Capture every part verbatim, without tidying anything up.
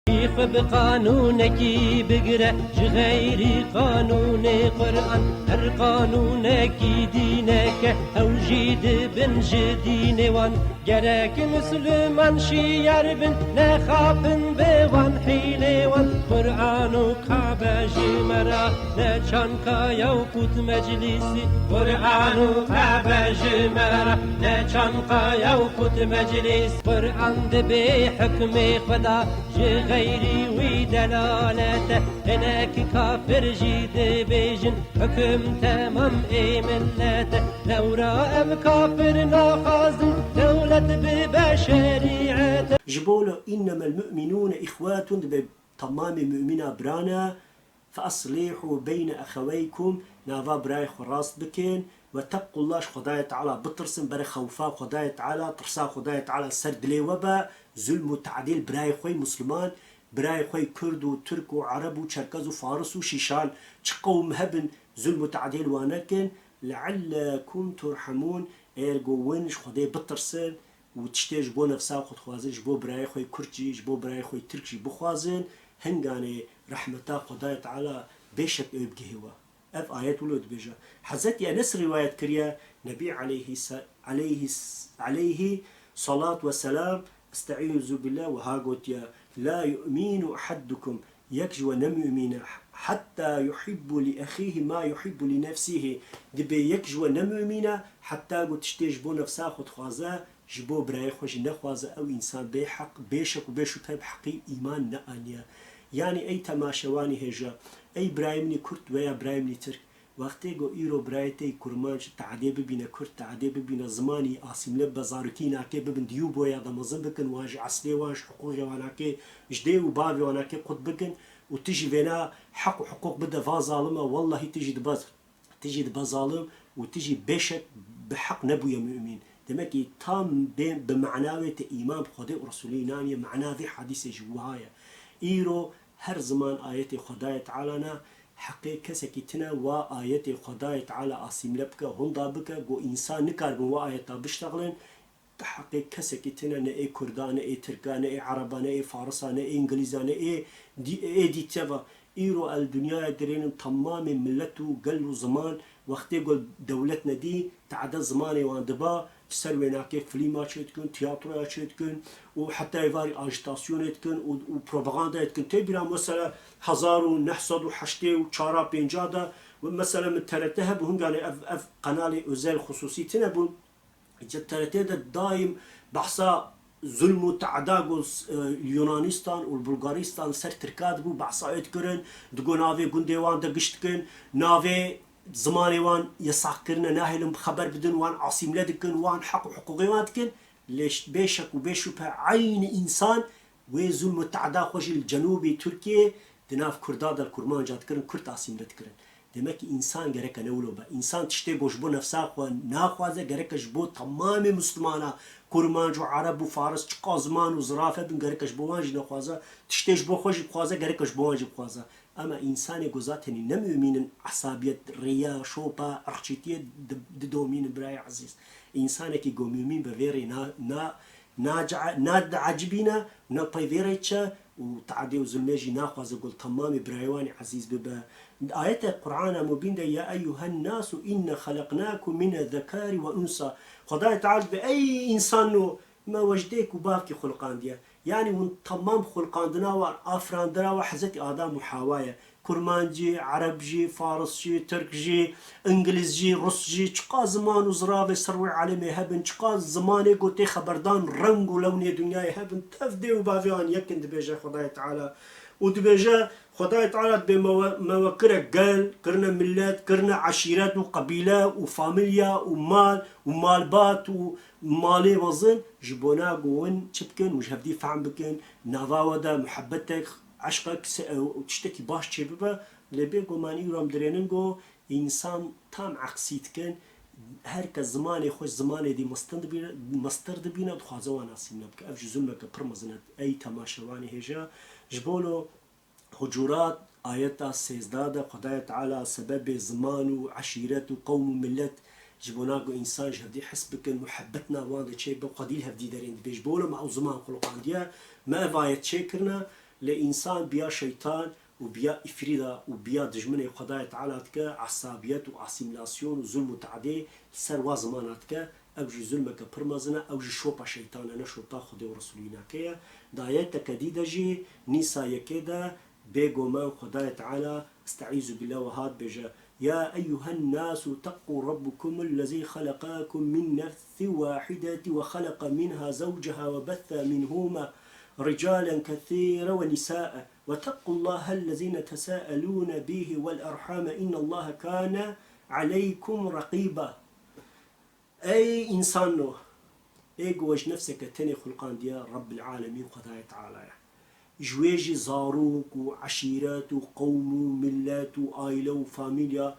Xwe bi qanûnekî bigire, ji xeyrî qanûnê Quran, her qanûnekî dîneke, ew jî dibin ji dînê wan. Gerek Misliman şiyar bin, nexapin bi wan hîlê wan. Quran û Kabe ji me re ne çanka ye û qût meclîsî. Quran û Kabe ji me re ne çanka ye û qût meclîs. Quran dibe hukmê Xweda ji xeyrî wî delalet e. Hinek kafir jî dibêjin, hukum temam ê millet e. Lewra em kafir naxwazin, dewlet bibe şerîet e. Ji bo lo, "Innemel mu'minûne îxwatun", dibe temamê mumîna bira ne. "Fe aslîhû beyne exeweykum", nava birayê xwe rast bikin. "Wettekullaha", ji Xwedayê Teala bitirsin, bere xewfa Xwedayê Teala, tirsa Xwedayê Teala ser dilê we be. Zulm û teadîl birayê xwe yî Musliman, birayê xwe yî Kurd û Tirk û Ereb û Çerkez û Faris û Şîşan, çi qewm hebin, zulm û teadîl wan nekin. "Leallekum turhemûn", eger ku win ji Xwedê bitirsin û tiştê ji bo nefsa xwe dixwazin, ji bo birayê xwe yî Kurd jî, ji bo birayê xwe yî Tirk jî bixwazin, hinganê rehmeta Xwedayê Teala bêşek ew bigihê we. Ev ayet wilo dibêje. Hezretî Enes rîwayet kiriye, Nebî aleyhî se-, aleyhî s-, aleyhî salat ve selam, estaizu billah, wiha gotiye, "La yu'minu ehaddukum", yek ji we ne mumîn e, "hetta yuhibbu li ehîhî ma yuhibbu li nefsîhî", dibê yek ji we ne mumîn e, heta ku tiştê ji bo nefsa xwe dixwaze, ji bo birayê xwe jî nexwaze, ew însan bê heq, bê şek û bê şubhe bi heqî îman neaniye. Yanî ey temaşevanî hêja, ey birayê min î Kurd veya birayê min î Tirk, wextê ku îro birayê te yî Kurmanc teadê bibîne, Kurd teadê bibîne, zimanî asîmle bibe, zarokî nakê bibin di yû boya de mezin bikin, wan ji eslê wan, ji hiqûqê wan nakê, ji dê û bavê wan nakê qut bikin û tu jî vêna heq û hiqûq bide van zalima, wellahî tu jî dibe tu jî dibe zalim û tu jî bêşek bi heq nebûye mumîn. Demekî tam bê, bi mana wê te îman bi Xwedê û Resûlê naniye, mana vê hadîsê jî wiha ye. Îro her ziman ayetê Xwedayê Teala ne, heqê kesekî tine wa ayetê Xwedayê Teala asîmle bike, hunda bike, ku însan nikaribin wa ayeta biştexilin, Di heqê kesekî tine, ne ê Kurda, ne ê Tirka, ne ê Ereba, ne ê Farisa, ne ê Îngilîza, ne ê dî-, ê dîteva. Îro el dinyaya dirênin temamê milet û gel û ziman, wextê ku dewlet nedî, teade zimanê wan diba, ser wê nakê filîma çêdikin, tiyatroya çêdikin û heta êvarî ajîtasyonê dikin û, û propagandayê dikin. Tê bîra mesela hezar û neh sed û heştê û çar a pênca de, mesela min T R T hebû, hinganê ev, ev qenalê özel, xusûsî tine bûn. Ji T R T de daîm behsa zulm û teada ku, e, Yunanistan û Bulgaristan ser Tirka dibû, behsa wê dikirin, digo navê gundê wan de giş dikin, navê zimanê wan yesaq kirine, nahêlin bi xeber bidin, wan asîmle dikin, wan heq û hiqûqê wan dikin. Lê ş-, bê şek û bê şubhe eynî însan wê zulm û teada xwe jî li cenûbê Tirkiyê di nav Kurda de, li Kurmanca dikirin, Kurd asîmle dikirin. Demek ki însan gereke ne wilo be. Însan tiştê ku ji bo nefsa xwe naxwaze, gereke ji bo temamê Mislimana, Kurmanc û Ereb û Faris, çiqa ziman û zirafe bin, gereke ji bo wan jî nexwaze. Tiştê ji bo xwe jî bixwaze, gereke ji bo wan jî bixwaze. Ema însanê ku zatenî ne mumîn in, esabiyet, riya, şopa, irqçîtiyê di-, didomînin, birayê ezîz. Însanekî ku mumîn be vê rê na, na, Nace-, nadiecibîne, ne pey vê rê çe û teadê û zulmê jî naxwaze ku li temamê birayê wan î ezîz bibe. Di ayetê Qur'ana Mubîn de, "Ya eyyuhen nasu inne xeleqnakum mine zekari ve unsa." Xwedayê Teala dibe, ey însano, me we ji dêk û bavkî xuliqandiye. Yanî hûn temam xuliqandina wan, afirandina wan Hezretî Adam û Hawa ye. Kurmanc jî, Ereb jî, Faris jî, Tirk jî, Îngiliz jî, Rus jî, çiqa ziman û ziravê ser wê alemê hebin, çiqa zimanê ku tê xeberdan reng û lewnê dinyayê hebin, tev dê û bavê wan yek in, dibêje Xwedayê Teala. Û dibêje, Xwedayê Teala dibê me we, me we kire gel, kirine milet, kirine eşîret û qebîle û familya û mal û malbat û malê mezin, ji bona ku hûn çi bikin û ji hevdî fehm bikin, nava we de muhebbetek, eşqek, se-, û tiştekî baş çêbibe. Lê bê guman îro em dirênin ku însan tam eksî dikin, her kes zimanê xwe ji zimanê dî mestin dibî-, mestir dibîne, dixwaze wan asîmle bike. Ev jî zulmeke pir mezin e. Ey temaşevanê hêja, ji bo lo Hucurat ayeta sêzdeh de Xwedayê Teala sebebê ziman û eşîret û qewm û milet ji bona ku însan ji hevdî his bikin, muhebbet nav wan de çêbe, xwedî li hevdî derên dibê. Ji bo lo me ew ziman xuliqandiye, me ev ayet çêkirine, Lê însan biya şeytan û biya îfrîda û biya dijminê Xwedayê Teala dike, esabiyet û asîmîlasyon û zulm û teadê li ser wa zimana dike, ew jî zulmeke pir mezin e, ew jî şopa şeytan e, ne şopa Xwedê û Resûlî nake ye. Di ayeteke dî de jî, Nîsa yekê de, bê goman Xwedayê Teala, Estaizu billah, wiha dibêje, يا أيها الناس اتقوا ربكم الذي خلقكم من نفس واحدة وخلق منها زوجها وبث منهما رجالا كثيرا ونساء واتقوا الله الذي تساءلون به والأرحام إن الله كان عليكم رقيبا. Ey însano, ê ku we ji nefseke tenê xulqandiye, Rebbil Alemîn Xwedayê Teala ye. Ji wê jî zarok û eşîret û qewm û millet û aîle û famîlya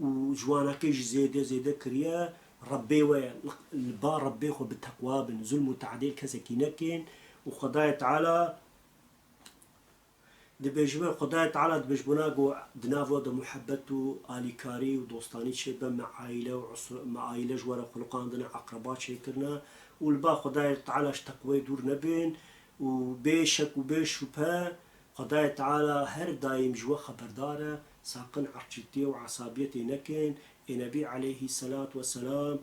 û ji wanakê jî zêde zêde kiriye, Rebbê we ye. Li ba Rebbê xwe bi teqwa bin, zulm û teadê li kesekî nekin û Xwedayê Teala Dibêjime, Xwedayê Teala dibêjbûna ku di nav we de muhebbet û alîkarî û dostanî çêbe, me aîle û usr-, me aîle ji we re xulqandine, eqreba çêkirine û li ba Xwedayê Teala ji teqwê dûr nebin û bê şek û bê şubhe Xwedayê Teala her daîm ji we xeberdar e, saqin erkçîtiyê û esabiyetê nekin. Ê Nebî aleyhî selat we selam,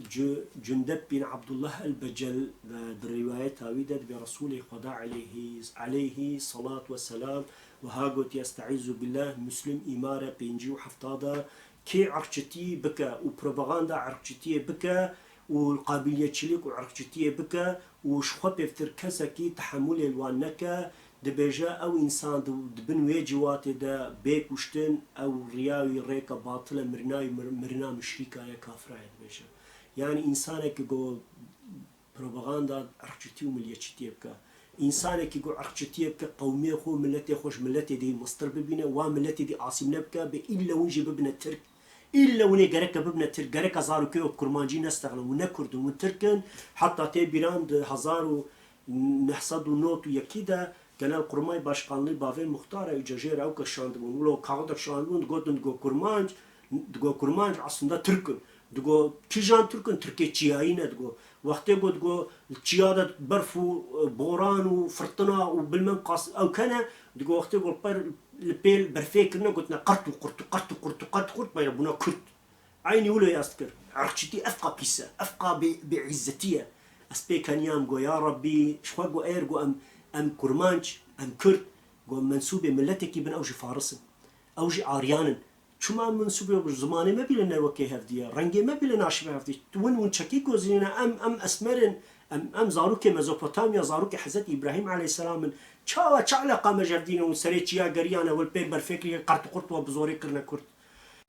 Cu-, Cundeb bin Abdullah el-Becel ve di rîwayeta wî de dibê Resûlê Xweda aleyhî, aleyhî selat we selam wiha gotiye, Estaizu billah, Muslim îmare pêncî û hefta de, kê erkçitî bike û propaganda erkçitiyê bike û qabiliyetçilik û erkçitiyê bike û ji xwe pêvtir kesekî tehemulê li wan neke, Dibêje, ew însan di, di bin wê ciwatê de bê kuştin, ew riya wî rêka batil e, mirina wî mir-, mirina muşrîka ye, kafira ye, dibêje. Yanî însanekî ku propaganda irqçitî û miliyetçitiyê bike, însanekî ku irqçitiyê bike, qewmê xwe, miletê xwe ji miletê dî mestir bibîne, wan miletê dî asîmle bike, bê îlle hûn jî bibine tirk, Îlle hûn ê gereke bibine tirk, gereke zarokê wek kurmancî nestexlin, hûn ne kurd in, hûn tirk in. Heta tê bîran di hezar û neh sed û nod û yekî de Genelkurmay Başkanlığı bavê muxtar e, îca jê re ew ke şandibûn. Wilo kaxidek şandibûn, digotin digo kurmanc, digo kurmanc aslında tirk in. Digo kîjan tirk in? Tirkê çiyayî ne digo. Wextê ku digo li çiya de berf û, e, boran û firtina û bilmem qas ew kene, digo wextê ku li per li pêl berfê kirine, gotine qert û qurt û qert û qurt û qert û qurt, peyre bûne kurd. Eynî wilo yaz dikir. Irqçîtî evqa pîs e, evqa bê, bêîzzetî ye. Ez pê keniyam go, ya Rebbî, ji xwe go, eger go em, em kurmanc, em kurd, go mensûbê miletekî bin, ew jî faris in. Ew jî aryan in. Çima em mensûbê zimanê me bîle ne wekê hevdî ye, rengê me bîle naşibe hevdî? Win win çekî gozînîne, em, em esmer in, em, em zarokê Mezopotamya, zarokê Hezretî Îbrahîm aleyhisselam in. Çawa, çi eleqa me ji hevdî ne? Hûn serê çiya geriyane, wel pê berfê kiriye, qert û qurt we bi zorê kirine kurd.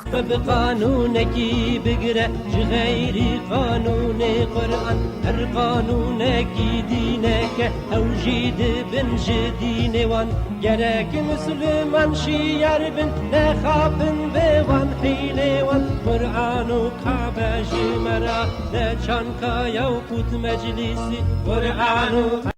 Xwe bi qanûnekî bigire, ji xeyrî qanûnê Quran, her qanûnekî dîneke, ew jî dibin ji dînê wan. Gerek misliman şiyar bin, nexapin bi wan hîlê wan. Quran û Kabe ji me re, ne çanka ya û qut meclîsî. Quran û